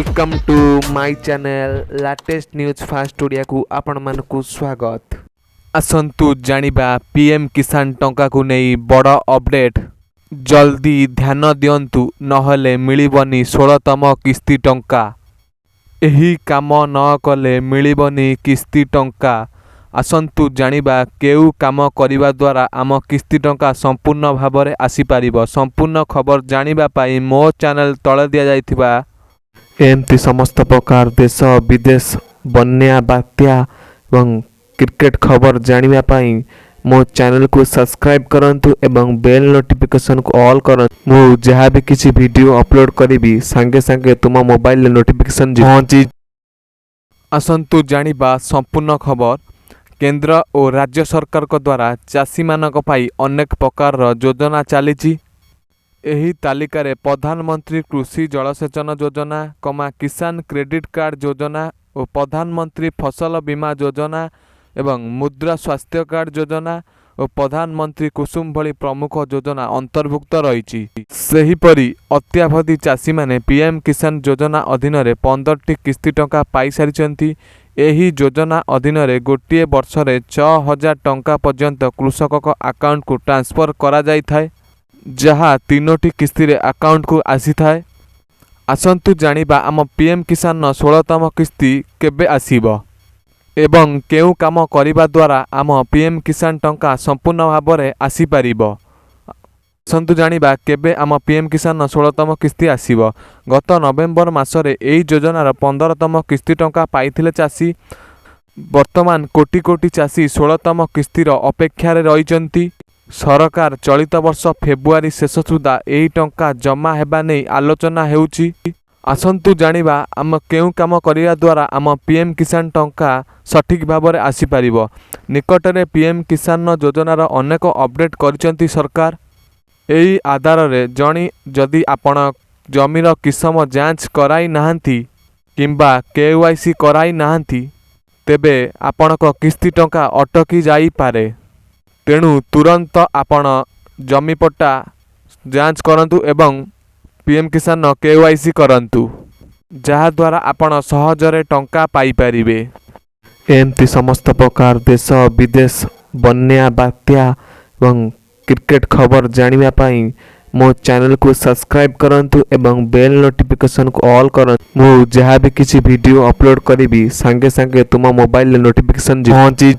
Welcome to my channel Latest News Fast ଓଡ଼ିଆକୁ ଆପଣମାନଙ୍କୁ ସ୍ୱାଗତ। ଆସନ୍ତୁ ଜାଣିବା ପିଏମ୍ କିଷାନ ଟଙ୍କାକୁ ନେଇ ବଡ଼ ଅପଡ଼େଟ୍। ଜଲ୍ଦି ଧ୍ୟାନ ଦିଅନ୍ତୁ, ନହେଲେ ମିଳିବନି 16ତମ କିସ୍ତି ଟଙ୍କା। ଏହି କାମ ନ କଲେ ମିଳିବନି କିସ୍ତି ଟଙ୍କା। ଆସନ୍ତୁ ଜାଣିବା କେଉଁ କାମ କରିବା ଦ୍ୱାରା ଆମ କିସ୍ତି ଟଙ୍କା ସମ୍ପୂର୍ଣ୍ଣ ଭାବରେ ଆସିପାରିବ। ସମ୍ପୂର୍ଣ୍ଣ ଖବର ଜାଣିବା ପାଇଁ ମୋ ଚ୍ୟାନେଲ୍ ତଳେ ଦିଆଯାଇଥିବା ଏମିତି ସମସ୍ତ ପ୍ରକାର ଦେଶ, ବିଦେଶ, ବନ୍ୟା, ବାତ୍ୟା ଏବଂ କ୍ରିକେଟ ଖବର ଜାଣିବା ପାଇଁ ମୋ ଚ୍ୟାନେଲକୁ ସବସ୍କ୍ରାଇବ୍ କରନ୍ତୁ ଏବଂ ବେଲ୍ ନୋଟିଫିକେସନକୁ ଅଲ୍ କରନ୍ତୁ। ମୁଁ ଯାହା ବି କିଛି ଭିଡ଼ିଓ ଅପଲୋଡ଼ କରିବି, ସାଙ୍ଗେ ସାଙ୍ଗେ ତୁମ ମୋବାଇଲରେ ନୋଟିଫିକେସନ୍ ପହଞ୍ଚି। ଆସନ୍ତୁ ଜାଣିବା ସମ୍ପୂର୍ଣ୍ଣ ଖବର। କେନ୍ଦ୍ର ଓ ରାଜ୍ୟ ସରକାରଙ୍କ ଦ୍ୱାରା ଚାଷୀମାନଙ୍କ ପାଇଁ ଅନେକ ପ୍ରକାରର ଯୋଜନା ଚାଲିଛି। ଏହି ତାଲିକାରେ ପ୍ରଧାନମନ୍ତ୍ରୀ କୃଷି ଜଳସେଚନ ଯୋଜନା କମା କିଷାନ କ୍ରେଡ଼ିଟ୍ କାର୍ଡ଼ ଯୋଜନା ଓ ପ୍ରଧାନମନ୍ତ୍ରୀ ଫସଲ ବୀମା ଯୋଜନା ଏବଂ ମୃଦା ସ୍ୱାସ୍ଥ୍ୟ କାର୍ଡ଼ ଯୋଜନା ଓ ପ୍ରଧାନମନ୍ତ୍ରୀ କୁସୁମ ଭଳି ପ୍ରମୁଖ ଯୋଜନା ଅନ୍ତର୍ଭୁକ୍ତ ରହିଛି। ସେହିପରି ଅଦ୍ୟାବଧି ଚାଷୀମାନେ ପିଏମ୍ କିଷାନ ଯୋଜନା ଅଧୀନରେ 15ଟି କିସ୍ତି ଟଙ୍କା ପାଇସାରିଛନ୍ତି। ଏହି ଯୋଜନା ଅଧୀନରେ ଗୋଟିଏ ବର୍ଷରେ 6000 ଟଙ୍କା ପର୍ଯ୍ୟନ୍ତ କୃଷକଙ୍କ ଆକାଉଣ୍ଟକୁ ଟ୍ରାନ୍ସଫର କରାଯାଇଥାଏ, ଯାହା ତିନୋଟି କିସ୍ତିରେ ଆକାଉଣ୍ଟକୁ ଆସିଥାଏ। ଆସନ୍ତୁ ଜାଣିବା ଆମ ପିଏମ୍ କିଷାନର 16ତମ କିସ୍ତି କେବେ ଆସିବ ଏବଂ କେଉଁ କାମ କରିବା ଦ୍ୱାରା ଆମ ପିଏମ୍ କିଷାନ ଟଙ୍କା ସମ୍ପୂର୍ଣ୍ଣ ଭାବରେ ଆସିପାରିବ। ଆସନ୍ତୁ ଜାଣିବା କେବେ ଆମ ପିଏମ୍ କିଷାନର 16ତମ କିସ୍ତି ଆସିବ। ଗତ ନଭେମ୍ବର ମାସରେ ଏହି ଯୋଜନାର 15ତମ କିସ୍ତି ଟଙ୍କା ପାଇଥିଲେ ଚାଷୀ। ବର୍ତ୍ତମାନ କୋଟି କୋଟି ଚାଷୀ 16ତମ କିସ୍ତିର ଅପେକ୍ଷାରେ ରହିଛନ୍ତି। ସରକାର ଚଳିତ ବର୍ଷ ଫେବୃଆରୀ ଶେଷ ସୁଦ୍ଧା ଏହି ଟଙ୍କା ଜମା ହେବା ନେଇ ଆଲୋଚନା ହେଉଛି। ଆସନ୍ତୁ ଜାଣିବା ଆମ କେଉଁ କାମ କରିବା ଦ୍ୱାରା ଆମ ପିଏମ୍ କିଷାନ ଟଙ୍କା ସଠିକ୍ ଭାବରେ ଆସିପାରିବ। ନିକଟରେ ପିଏମ୍ କିଷାନ ଯୋଜନାର ଅନେକ ଅପଡ଼େଟ୍ କରିଛନ୍ତି ସରକାର। ଏହି ଆଧାରରେ ଜଣେ ଯଦି ଆପଣ ଜମିର କିସମ ଯାଞ୍ଚ କରାଇ ନାହାନ୍ତି କିମ୍ବା କେୱାଇସି କରାଇ ନାହାନ୍ତି, ତେବେ ଆପଣଙ୍କ କିସ୍ତି ଟଙ୍କା ଅଟକି ଯାଇପାରେ। ତେଣୁ ତୁରନ୍ତ ଆପଣ ଜମି ପଟ୍ଟା ଯାଞ୍ଚ କରନ୍ତୁ ଏବଂ ପିଏମ୍ କିଷାନର କେୱାଇସି କରନ୍ତୁ, ଯାହାଦ୍ୱାରା ଆପଣ ସହଜରେ ଟଙ୍କା ପାଇପାରିବେ। ଏମିତି ସମସ୍ତ ପ୍ରକାର ଦେଶ, ବିଦେଶ, ବନ୍ୟା, ବାତ୍ୟା ଏବଂ କ୍ରିକେଟ ଖବର ଜାଣିବା ପାଇଁ ମୋ ଚ୍ୟାନେଲକୁ ସବସ୍କ୍ରାଇବ୍ କରନ୍ତୁ ଏବଂ ବେଲ୍ ନୋଟିଫିକେସନକୁ ଅଲ୍ କରନ୍ତୁ। ମୁଁ ଯାହା ବି କିଛି ଭିଡ଼ିଓ ଅପଲୋଡ଼ କରିବି, ସାଙ୍ଗେ ସାଙ୍ଗେ ତୁମ ମୋବାଇଲରେ ନୋଟିଫିକେସନ୍ ପହଞ୍ଚି।